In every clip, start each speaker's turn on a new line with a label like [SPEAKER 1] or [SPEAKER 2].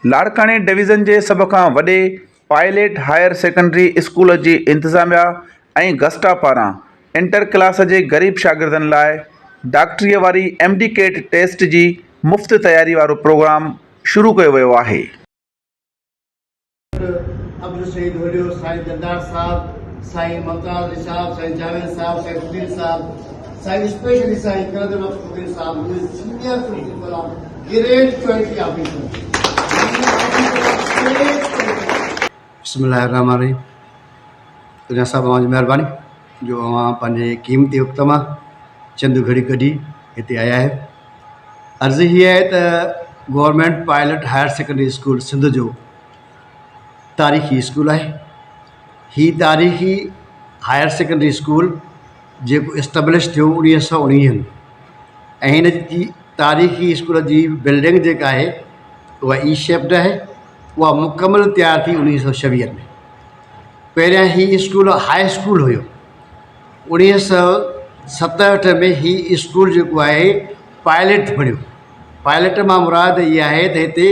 [SPEAKER 1] لاڙڪاڻي ڊويزن جي سڀ کان وڏي پائليٽ هائير سيڪنڊري اسڪول جي انتظاميا ۽ گسٽا پاران انٽر ڪلاس جي غريب شاگردن لاء ڊاڪٽريء واري ايم ڊي ڪيٽ ٽيسٽ جي مفت تياري وارو پروگرام شروع ڪيو ويو آهي.
[SPEAKER 2] عبدالشهيد هليو، سائين دلدار صاحب، سائين ممتاز علي صاحب، سائين جاويد صاحب، سائين سڌير صاحب، سائين اسپيشلي سائين قلندر بخش فقير صاحب who is senior principal of grade 20 officer.
[SPEAKER 3] بسم الله الرحمٰن الرحيم پريان صاحب اوهان جي مهرباني جو اوهان پنهنجي قيمتي وقت مان چند گهڙي ڪڍي هتي آيا آهيو عرض هي آهي ته government pilot higher secondary school Sindh جو تاريخي اسڪول آهي هي تاريخي هائر سيڪنڊري اسڪول جيڪو اسٽيبلش ٿيو اڻويهه سو اڻويهن ۽ هن جي تاريخي اسڪول جي بلڊنگ جيڪا آهي اها اي شيپڊ آهي اها مڪمل تيار ٿي اڻويهه سو ڇويهن ۾ پهريان هي اسڪول هاء اسڪول هيو اڻويهه سو ستهٺ ۾ هي اسڪول جيڪو آهي پائلٽ بڻيو پائلٽ مان مراد اها آهي ته هتي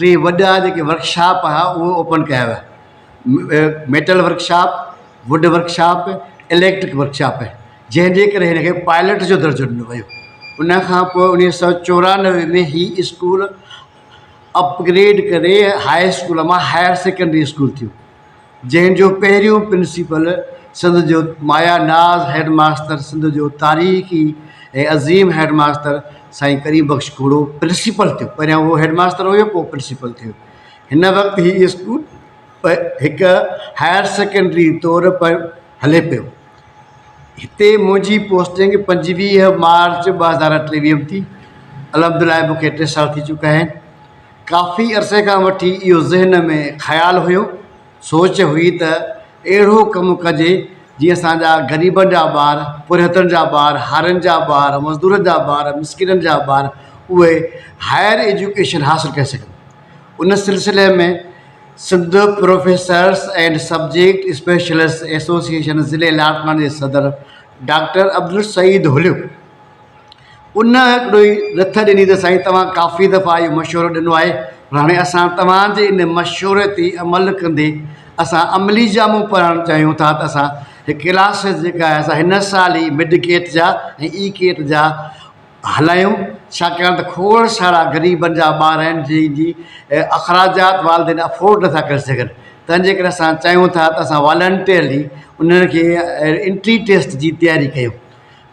[SPEAKER 3] ٽي وڏا جيڪي ورڪشاپ هئا اهي اوپن ڪيا ويا metal workshop, wood workshop, electric workshop جنهن جي ڪري هن کي پائلٽ جو درجو ڏنو ويو ان کان پوء اڻويهه سو چورانوي ۾ هي اسڪول اپگريڊ ڪري هاء اسڪول مان هائر سيڪنڊري اسڪول ٿيو جنهن جو پهريون پرنسپل سنڌ جو مايا ناز هيڊ ماستر سنڌ جو تاريخي ۽ عظيم هيڊ ماستر سائين ڪريم بخش کوڙو پرنسپل ٿيو پهريان اهو هيڊ ماستر هيو پوء پرنسپل ٿيو هن وقت هي اسڪول هڪ هائر سيڪنڊري طور پر هلي پيو هتي منهنجي پوسٽنگ 25 مارچ 2023 ۾ ٿي الحمد لله مونکي ٽي سال ٿي چڪا آهن ڪافي عرصي کان وٺي اهو ذهن ۾ خيال هيو، سوچ هئي ته اهڙو ڪم ڪجي جيئن اسان جا غريبن جا ٻار، پورهيتن جا ٻار، هارين جا ٻار، مزدورن جا ٻار، مسڪينن جا ٻار اهي هائر ايجوڪيشن حاصل ڪري سگهن. ان سلسلي ۾ Sindh professors and subject specialist association ضلعي لاڙڪاڻي جي صدر ڊاڪٽر عبدالسعيد هليو، ان هڪڙو ئي رٿ ڏني ته سائين توهان ڪافي دفعا اهو مشورو ڏنو آهي پر هاڻي اسان توهان جي ان مشوري تي عمل ڪندي اسان عملي جامو پڙهڻ چاهيون ٿا ته اسان هي ڪلاسز جيڪا آهي اسان هن سال ئي مڊ ڪيٽ جا ۽ اي ڪيٽ جا هلايون ڇاڪاڻ ته کوڙ سارا غريبن جا ٻار آهن جن جي اخراجات والدين افورڊ نٿا ڪري سگهن تنهن جي ڪري اسان چاهيون ٿا ته اسان والنٽيئرلي انهن کي انٽري ٽيسٽ جي تياري ڪيون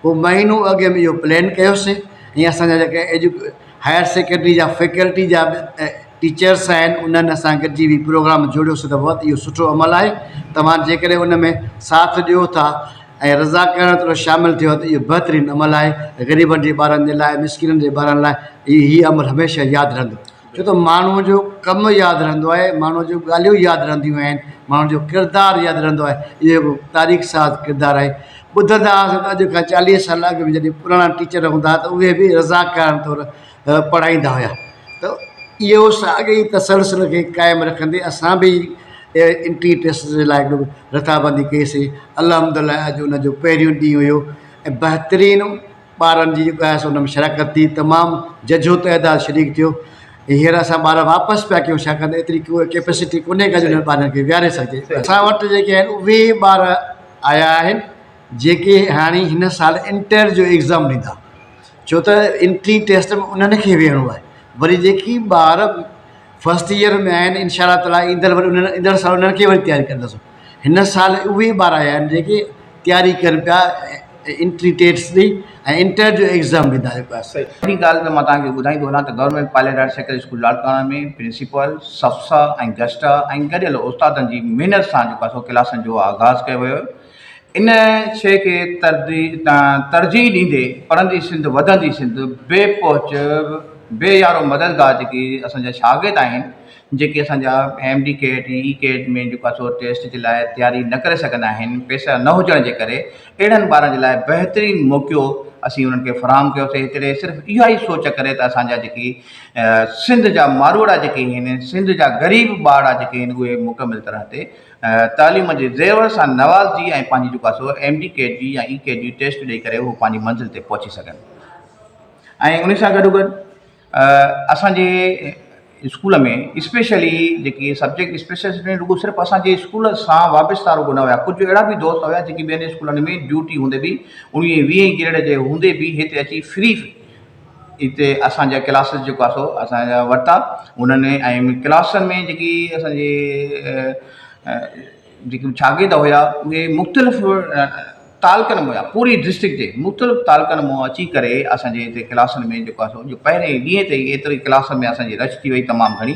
[SPEAKER 3] پوء مهينو اڳ ۾ اهو پلان ڪيوسين ۽ اسان جا جيڪي ايجو هائر سيڪنڊري جا فيڪلٽي جا به ٽيچرس آهن انهن اسان گڏجي به پروگرام جوڙيوسين ته بابا اهو سٺو عمل آهي توهان جيڪڏهن ان ۾ ساٿ ڏيو ٿا ۽ رضاڪارانه طور شامل ٿيو ته اهو بهترين عمل آهي غريبن جي ٻارن جي لاء مسڪينن جي ٻارن لاء هي عمل هميشه ياد رهندو ڇو ته ماڻهوء جو ڪم ياد رهندو آهي، ماڻهوء جون ڳالهيون ياد رهنديون آهن، ماڻهوء جو ڪردار ياد رهندو آهي. اهو هڪ تاريخ ساز ڪردار آهي. ٻڌندا هئاسين ته اڄ کان چاليهه سال اڳ ۾ جڏهن پراڻا ٽيچر هوندا هئا ته اهي به رضاڪارانه طور پڙهائيندا هيا ته اهو ساڳئي ئي تسلسل کي قائم رکندي اسان به انٽري ٽيسٽ جي لاء هڪڙو رٿابندي ڪئيسين. الحمد لله اڄ ان جو پهريون ڏينهن هيو ۽ بهترين ٻارن جي جيڪو آهي سو ان ۾ شراڪت ٿي تمام ججهو تعداد شريڪ ٿيو ۽ هينئر اسان ٻار واپس پيا ڪيون ڇاڪاڻ ته ايتري ڪيپيسٽي ڪونهي ڪا جو انهن ٻارن کي ويهاري سگهجي اسان وٽ جيڪي آهن اهي ٻار آيا آهن جيڪي هاڻي هن سال انٽر جو ايگزام ڏيندا ڇو ته انٽري ٽيسٽ ۾ انهن کي ويهڻو آهي وري جيڪي ٻار فرسٽ ايئر ۾ آهن انشاء الله تعاليٰ ايندڙ وري انهن ايندڙ سال انهن کي وري تياري ڪنداسون هن سال اهي ٻار آيا آهن جيڪي تياري ڪن پيا انٽري ٽيسٽ جي ۽ انٽر جو ايگزام ڏيندا جيڪو آهي.
[SPEAKER 4] پهرين ڳالهه ته مان توهان کي ٻڌائيندو هلان ته government pilot higher secondary school Larkana ۾ principal, سفسا ۽ گسٽا ۽ گڏيل استادن جي محنت سان جيڪو آهي سو ڪلاسن جو آغاز ڪيو ويو ان شيء کي ترجيح ڏيندي پڙهندي سنڌ وڌندي سنڌ بي پهچ بي يارو مددگار جيڪي اسان جا شاگرد آهن جيڪي اسان جا ايم ڊي ڪيٽ اي ڪيٽ ۾ جيڪو آهي سو ٽيسٽ جي لاء تياري نه ڪري سگهندا آهن پئسا نه هجڻ جي ڪري اهڙن ٻارن جي لاء بهترين موقعو اسين انهن کي فراهم ڪيوسي هتڙي صرف اها ئي سوچ ڪري ته اسان جا جيڪي سنڌ جا ماروئڙا جيڪي آهن سنڌ جا غريب ٻارڙا جيڪي آهن اهي مڪمل طرح تي تعليم جي زيور سان نوازجي ۽ پنهنجي جيڪو آهي سو ايم ڊي ڪيٽ جي يا اي ڪيٽ جي ٽيسٽ ڏئي ڪري هو پنهنجي منزل تي پهچي سگهن ۽ ان سان گڏوگڏ اسان جي اسڪول ۾ اسپيشلي جيڪي سبجيڪٽ اسپيشلسٽ رڳو صرف اسان جي اسڪول سان وابسته رڳو نه هيا ڪجهه اهڙا به دوست هيا جيڪي ٻين اسڪولن ۾ ڊيوٽي هوندي به اڻويهين ويهين گريڊ جي هوندي به هتي اچي فري هتي اسان جا ڪلاسز جيڪو آهي سو اسان جا ورتا انهن ۽ ڪلاسن ۾ جيڪي اسان جي جيڪي شاگرد هيا اهي مختلف تعلقن مان هيا پوري ڊسٽرڪٽ جي مختلف تعلقن مان اچي ڪري اسان جي هتي ڪلاسن ۾ جيڪو آهي سو پهرين ڏينهن تي ئي ايتري ڪلاسن ۾ اسان جي رش ٿي وئي تمام گهڻي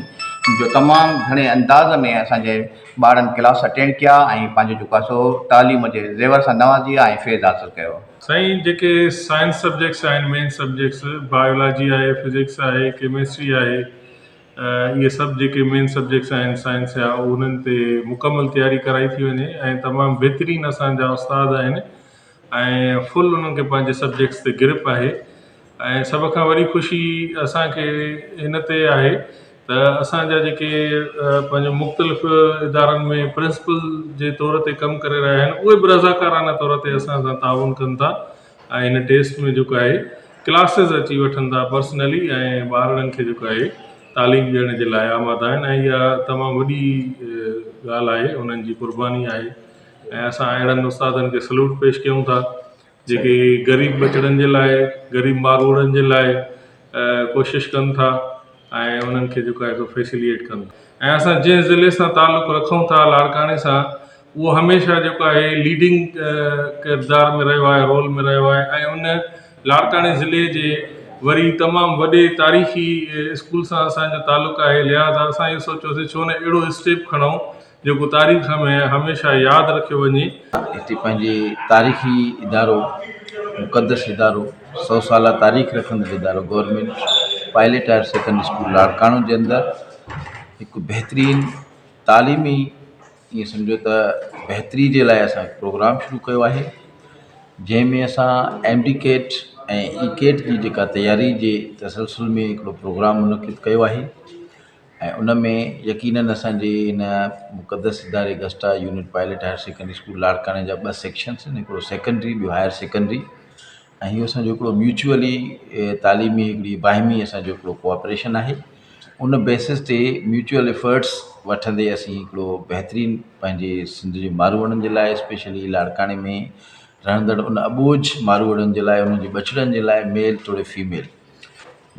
[SPEAKER 4] جو تمام گهڻي انداز ۾ اسان جي ٻارن ڪلاس اٽينڊ ڪيا ۽ پنهنجو جيڪو آهي سو تعليم جي زيور سان نوازيا ۽ فيض حاصل ڪيو.
[SPEAKER 5] سائين جيڪي سائنس سبجيڪٽس آهن مين سبجيڪٽس بايولاجي آهي فزڪس آهي ڪيمسٽري آهي اهي سڀ جيڪي مين سبجيڪٽس آهن سائنس جا انهن تي مڪمل تياري ڪرائي ٿي وڃي ۽ تمام بهترين اسان جا استاد آهن ۽ فل انهن کي پنهنجي سبجيڪٽس تي گرپ آهي ۽ سڀ کان وڏي خوشي اسان کي ان تي آهي ته اسان جا جيڪي پنهنجو مختلف ادارن ۾ پرنسپل جي طور تي ڪم ڪري رهيا آهن اهي به رضاڪارانه طور تي اسان سان تعاون ڪن ٿا ۽ هن ٽيسٽ ۾ جيڪو آهي ڪلاسز اچي وٺن ٿا پرسنلي ۽ ٻارڙن کي جيڪو آهي تعليم ڏيڻ جي لاء آماده آهن ۽ اها تمام وڏي ڳالهه آهي انهن جي قرباني آهي ۽ اسان اهڙن استادن کي سلوٽ پيش ڪيون ٿا جيڪي غريب ٻچڙن جي لاء غريب ماروئڙن جي لاء ڪوشش ڪن ٿا ۽ انهن کي جيڪو آهي سو فيسليٽ ڪن ٿا ۽ اسان جنهن ضلعي سان تعلق رکون ٿا لاڙڪاڻي سان اهو هميشه جيڪو آهي ليڊنگ ڪردار ۾ رهيو آهي رول ۾ رهيو آهي ۽ ان لاڙڪاڻي ضلعي جي وري تمام وڏي تاريخي اسڪول سان اسانجو تعلق آهي لهٰذا اسان اهو سوچيوسي ڇو نه اهڙو اسٽيپ کڻون جيڪو تاريخ ۾ هميشه ياد رکيو وڃي.
[SPEAKER 6] هتي پنهنجي تاريخي ادارو مقدس ادارو سو سالا تاريخ رکندڙ ادارو government pilot higher secondary school Larkana جي اندر هڪ بهترين تعليمي ائين سمجهو ته بهتري جي لاء اسان هڪ پروگرام شروع ڪيو آهي جنهن ۾ اسان ايم ڊي ڪيٽ ۽ اي ڪيٽ جي جيڪا تياري جي تسلسل ۾ هڪڙو پروگرام منعقد ڪيو آهي ۽ ان ۾ يقينن اسان جي ان مقدس اداري گسٽا unit pilot higher secondary school لاڙڪاڻي جا ٻه سيڪشنس آهن هڪڙو سيڪنڊري ٻيو هائر سيڪنڊري ۽ اهو اسانجو هڪڙو ميوچوئلي تعليمي هڪڙي باهمي اسانجو هڪڙو ڪوآپريشن آهي ان بيسس تي ميوچوئل افرٽس وٺندي اسين هڪڙو بهترين پنهنجي سنڌ جي ماروئڙن جي لاء اسپيشلي لاڙڪاڻي ۾ رهندڙ ان اٻوجهه ماروئڙن جي لاء انهن جي ٻچڙن جي لاء ميل توڙي فيميل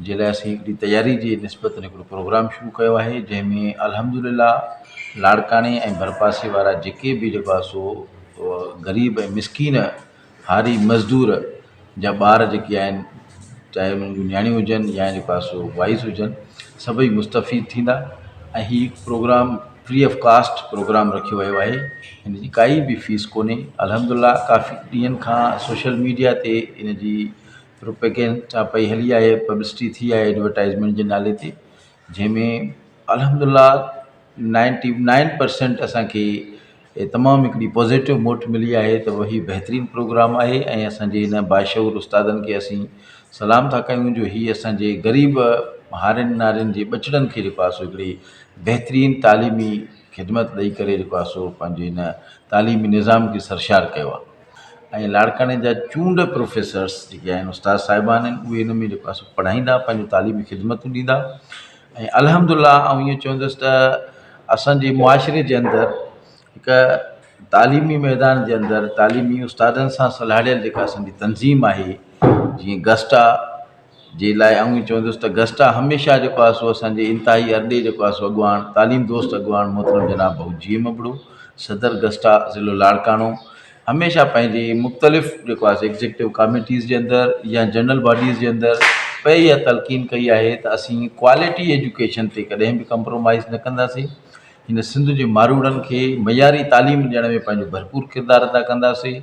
[SPEAKER 6] جي لاء اسين هڪڙي تياري جي نسبت هڪڙو پروگرام شروع ڪيو آهي جنهن ۾ الحمد لله لاڙڪاڻي ۽ ڀرپاسي وارا جيڪي به جيڪو آهي سو غريب ۽ مسڪين هاري مزدور جا ٻار جيڪي آهن چاهي انهن جون نياڻيون هجن يا جيڪو آهي سو بوائز هجن سڀئي مستفيد ٿيندا ۽ هي programme free of cost programme رکيو ويو آهي هن جي ڪائي به فيس ڪونهي الحمد لله ڪافي ڏينهن کان سوشل ميڊيا تي ان جي پروپيگنڊا پئي هلي آهي پبلسٽي ٿي آهي ايڊورٽائزمينٽ جي نالي تي جنهن ۾ الحمد لله نائنٽي نائن پرسنٽ اسانکي تمام هڪڙي پازيٽو موٽ ملي آهي ته هي بهترين پروگرام آهي ۽ اسانجي هن باشعور استادن کي اسين سلام ٿا ڪيون جو هي اسانجي غريب هارين نارين جي ٻچڙن کي جيڪو آهي سو هڪڙي بهترين تعليمي خدمت ڏئي ڪري جيڪو آهي سو پنهنجي هن تعليمي نظام کي سرشار ڪيو آهي ۽ لاڙڪاڻي جا چونڊ پروفيسرس جيڪي آهن استاد صاحبان آهن اهي ان ۾ جيڪو آهي سو پڙهائيندا پنهنجو تعليمي خدمتون ڏيندا ۽ الحمد لله آئون ائين چوندس ته اسانجي معاشري جي اندر هڪ تعليمي ميدان جي اندر تعليمي استادن سان سلهاڙيل جيڪا اسانجي تنظيم آهي جيئن گسٽا جي لاء آئون ائين چوندس ته گسٽا هميشه جيڪو آهي سو اسان جي انتهائي ارڏي جيڪو آهي سو اڳواڻ تعليم دوست اڳواڻ محترم جناب ڀائو جي ايم ابڙو صدر گسٽا ضلعو لاڙڪاڻو هميشه پنهنجي مختلف جيڪو آهي سو ايگزيڪٽو ڪاميٽيز جي اندر يا جنرل باڊيز جي اندر پئي اها تلقين ڪئي آهي ته اسين ڪوالٽي ايجوڪيشن تي ڪڏهن به ڪمپرومائز نه ڪنداسين هن سنڌ جي ماروئڙن کي معياري تعليم ڏيڻ ۾ پنهنجو ڀرپور ڪردار ادا ڪنداسين.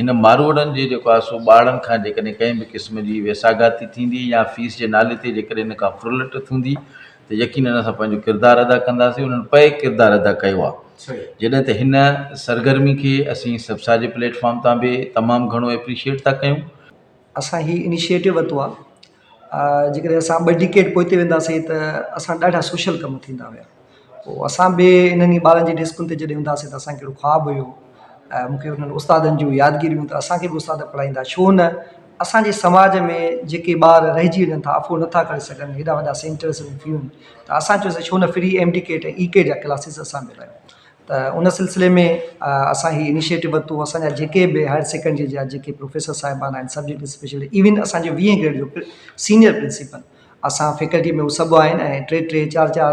[SPEAKER 6] هن ماروئڙن جي جيڪو آهي سو ٻارڙن کان جيڪڏهن ڪنهن به قسم جي ويساگهاتي ٿيندي يا فيس جي نالي تي جيڪڏهن هن کان ڦرلٽ ٿيندي ته يقينن اسان پنهنجو ڪردار ادا ڪنداسين انهن پئي ڪردار ادا ڪيو آهي جڏهن ته هن سرگرمي کي اسين سبسا جي پليٽ فارم تان به تمام گهڻو ايپريشيئيٽ ٿا ڪيون.
[SPEAKER 7] اسان هي انيشيٽو ورتو آهي جيڪڏهن اسان ٻه ڊڪيڊ پوئتي وينداسين ته اسان ڏاڍا سوشل ڪم ٿيندا هيا پوء اسان به انهن ئي ٻارن جي ڊيسڪن تي جڏهن هوندا هئاسين ته اسانکي اهڙو خواب هيو ۽ مونکي انهن استادن جون يادگيريون ته اسانکي به استاد پڙهائيندا ڇو نه اسان جي سماج ۾ جيڪي ٻار رهجي وڃن ٿا افورڊ نٿا ڪري سگهن هيڏا وڏا سينٽرس ۾ فيون ته اسان چيوسين ڇو نه فري ايم ڊي ڪيٽ ۽ اي ڪيٽ جا ڪلاسز اسان به هلايون ته ان سلسلي ۾ اسان هي انيشيٽو ورتو اسان جا جيڪي به هائر سيڪنڊري جا جيڪي پروفيسر صاحبان آهن سبجيڪٽ اسپيشلسٽ ايون اسان جو ويهين گريڊ جو سينئر پرنسپل اسان فيڪلٽي ۾ هو سڀ آهن ۽ ٽي ٽي چار چار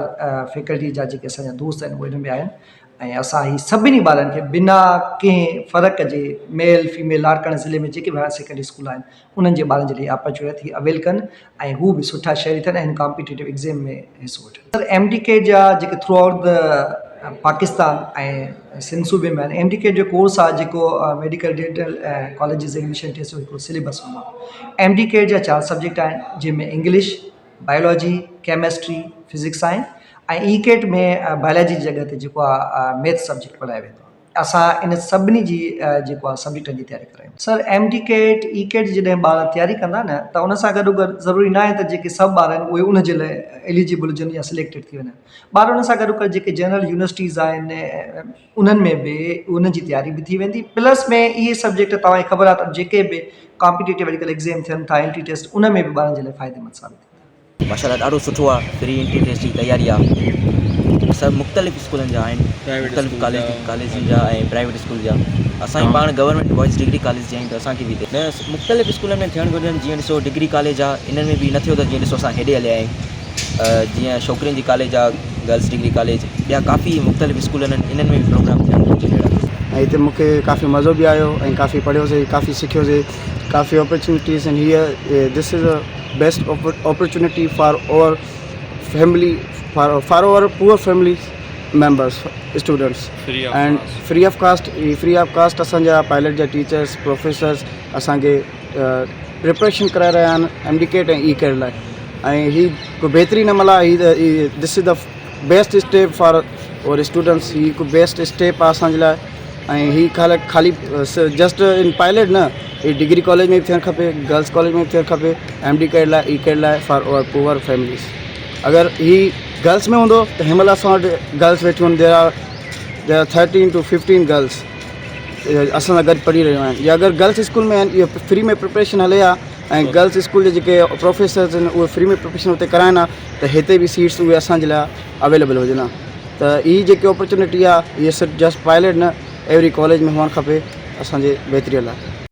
[SPEAKER 7] فيڪلٽي جا جيڪي اسان جا دوست آهن اهي ان ۾ آهن ۽ اسان هي سڀني ٻارن کي بنا ڪنهن فرق جي ميل فيميل لاڙڪاڻي ضلعي ۾ جيڪي به هائر سيڪنڊري اسڪول آهن انهن جي ٻارن جي لاء اپرچونٽي ٿي اويل ڪن ۽ هو به سٺا شهري ٿين ۽ هن ڪامپيٽيٽو ايگزام ۾ حصو وٺن. سر ايم ڊي ڪي جا جيڪي through out the Pakistan ۽ Sindh صوبي ۾ آهن ايم ڊي ڪي جو ڪورس آهي جيڪو medical dental colleges admission test جو هڪڙو سليبس هوندو آهي ايم ڊي ڪي جا چار سبجيڪٽ آهن جنهن ۾ انگلش بائيولاجي ڪيمسٽري فزڪس آهن ۽ اي ڪيٽ ۾ بائيولاجي جي جڳهه تي جيڪو آهي ميٿ سبجيڪٽ پڙهايو ويندو آهي اسان ان سڀني جي جيڪو آهي سبجيڪٽن جي تياري ڪرايون sir M D CAT E CAT جي جڏهن ٻار تياري ڪندا نه ته ان سان گڏو گڏ ضروري ناهي ته جيڪي سڀ ٻار آهن اهي ان جي لاء ايليجبل هجن يا سليڪٽيڊ ٿي وڃن ٻار ان سان گڏو گڏ جيڪي جنرل يونيورسٽيز آهن انهن ۾ به انهن جي تياري به ٿي ويندي پلس ۾ اهي سبجيڪٽ توهان کي خبر آهي ته جيڪي به ڪامپيٽيٽو اڄڪلهه ايگزام ٿين ٿا انٽري ٽيسٽ ان ۾ به ٻارن جي لاء فائديمند ثابت ٿيندا.
[SPEAKER 8] ماشاءالله ڏاڍو سٺو آ فري انٽري ٽيسٽ جي تياري آ سڀ مختلف اسڪولن جا آهن مختلف ڪاليج ڪاليجن جا ۽ پرائيويٽ اسڪول جا اسان پاڻ گورنمينٽ بوائز ڊگري ڪاليج جا آهيون ته اسان کي به نه مختلف اسڪولن ۾ ٿيڻ گهرجن جيئن ڏسو ڊگري ڪاليج آ انهن ۾ به نه ٿيو ته جيئن ڏسو اسان هيڏي هليا آهيون جيئن ڇوڪرين جي ڪاليج آ گرلس ڊگري ڪاليج ٻيا ڪافي مختلف اسڪول آهن انهن ۾ به پروگرام ٿيڻ گهرجن اهڙا.
[SPEAKER 9] ۽ هتي مون کي ڪافي مزو به آيو ۽ ڪافي پڙهيوسي ڪافي سکيوسي ڪافي اپرچونيٽيز آهن هيء this is best opportunity for our family for our poor family members students and free of cost free of cost اسان جا پائلٽ جا ٽيچرس پروفيسرس اسان کي پريپريشن ڪرائي رهيا آهن M D CAT ۽ E CAT لاء ۽ هي هڪ بهترين عمل آهي هي this is the best step for our students هي هڪ بيسٽ اسٽيپ آهي اسان جي لاء ۽ هي خالي خالي جسٽ ان پائلٽ نه هي ڊگري ڪاليج ۾ به ٿيڻ کپي گرلس ڪاليج ۾ به ٿيڻ کپي ايم ڊي ڪيٽ لاء اي ڪيٽ لاء فار اور پوئر فيمليز اگر هي گرلس ۾ هوندو ته هن مهل اسان وٽ گرلس ويٺيون آهن there are there are thirteen to fifteen girls اسان سان گڏ پڙهي رهيون آهن يا اگر گرلس اسڪول ۾ آهن اهو فري ۾ پريپريشن هلي ها ۽ گرلس اسڪول جا جيڪي پروفيسرز آهن اهي فري ۾ پريپريشن اتي ڪرائن ها ته هتي به سيٽس اهي اسان جي لاء اويليبل هجن ها ته هي جيڪي اپرچونٽي آهي هي صرف جسٽ پائلٽ نه ايوري ڪاليج ۾ هئڻ کپي اسان جي بهتري لاء.